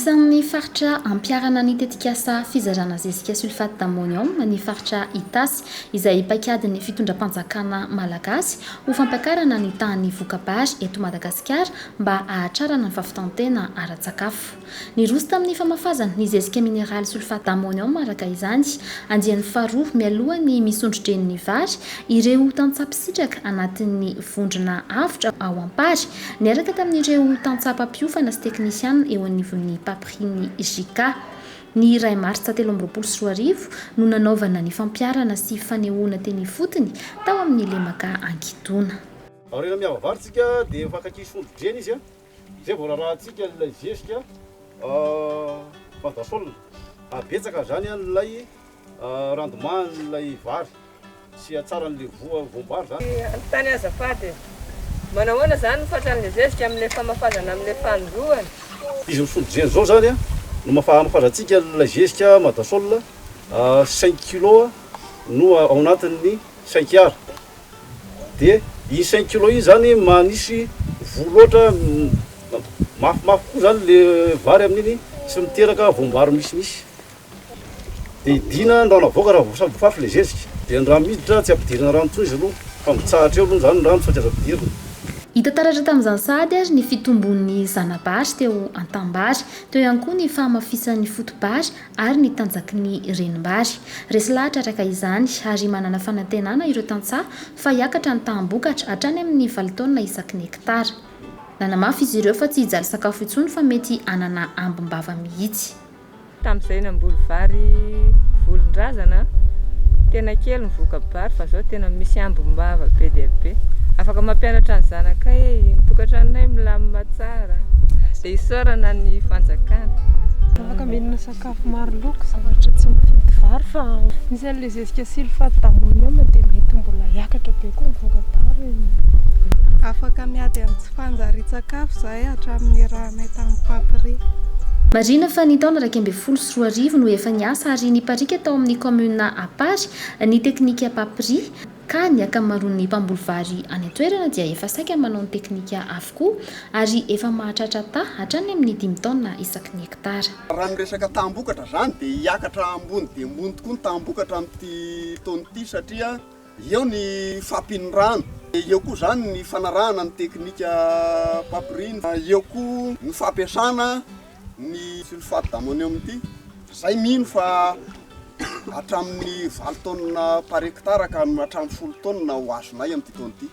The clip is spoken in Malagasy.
Isan'ny faritra ampiharana ny tetikasa fizarana zezika sulfate d'ammonium ny faritra Itasy, izay paikadin'ny fitondram-panjakana malagasy ho fampiakarana ny tahan'ny voka-bary eto Madagasikara mba hahatrarana ny fahavitan-tena ara-tsakafo. Niroso tamin'ny famafazana ny zezika mineraly sulfate d'ammonium araka izany, andiany faharoa mialoha ny misondro-drenin'ny vary, ireo tantsaha mpisitraka anatin'ny vondrona avotra ao Ampary, niaraka tamin'ireo tantsaha mpampiofana sy teknisiana eo anivon'ny Papri-n'ny JICA. Ny iray martsa 2023 no nanaovana ny fampiharana sy fanehoana teny ifotony tao amin'ny lemaka Ankidona. Aoriana miava vary tsika dia efa akaiky hisondro-dreny izy a. Zay vao rarahantsika ilay zezika Fandasol. Habetsaka zany ilay rendement an'ilay vary sy hatsaran'ilay voa voam-bary zany. Anontany azafady e! Manahoana zany ny fatran'le zezika amle famafazana amle fanindroany? Izy misondro-dreny zao zany no mafa hamafazantsika ilay zezika Madasol cinq kilos no ao anatin'ny cinq ara. Dia iny cinq kilos iny zany manisy voa loatra, mafimafy kokoa zany le vary amin'iny tsy miteraka voam-bary misimisy. Dia idina ny rano avoaka raha vao samy voafafy le zezika. Dia ny rano miditra tsy ampidirina rano intsony izy aloha fa mitsahatra eo aloha zany ny rano fa tsy azo ampidirina. Hita taratra tamin'izany sahady ary ny fitombon'ny zana-bary teo an-tanimbary. Teo ihany koa ny fahamafisan'ny foto-bary ary ny tanjaky ny renim-bary. Resy lahatra araka izany ary manana fanantenana ireo tantsaha fa hiakatra ny taham-bokatra hatrany amin'ny valo taonina isaky ny hektara. Nanamafy izy ireo fa tsy hijaly sakafo intsony fa mety hanana ambim-bava mihitsy. Tamin'izay namboly vary volon-drazana, tena kely ny voka-bary fa zao tena misy ambim-bava be dia be. Afaka mampianatra ny zanakay e, ny tokantranonay milamina tsara. Dia isaorana ny fanjakana. Afaka mihinana sakafo maro loko, zavatra tsy mividy vary fa misy an'ilay zezika sulfate d'ammonium dia mety mbola hiakatra be koa ny voka-bary. Afaka miady amin'ny tsy fanjarian-tsakafo izahay hatramin'ny niarahanay tamin'ny Papri. Marihina fa ny taona 2011 no efa niasa ary niparika tao amin'ny kaominina Apary ny teknika Papri ka ny ankamaroan'ny mpamboly vary any an-toerana dia efa saika manao ny teknika avokoa ary efa mahatratra taha hatrany amin'ny dimy taonina isaky ny hektara. Raha ny resaka taham-bokatra izany dia hiakatra ambony dia ambony tokoa ny taham-bokatra amin'ity taona ity satria eo ny fahampian'ny rano, eo koa izany ny fanarahana ny teknika Papri, eo koa ny fampiasana ny sulfate d'ammonium ity. Izay mino fa hatramin'ny valo taonina par hectare ka hatramin'ny folo taonina ho azonay amin'ity taona ity.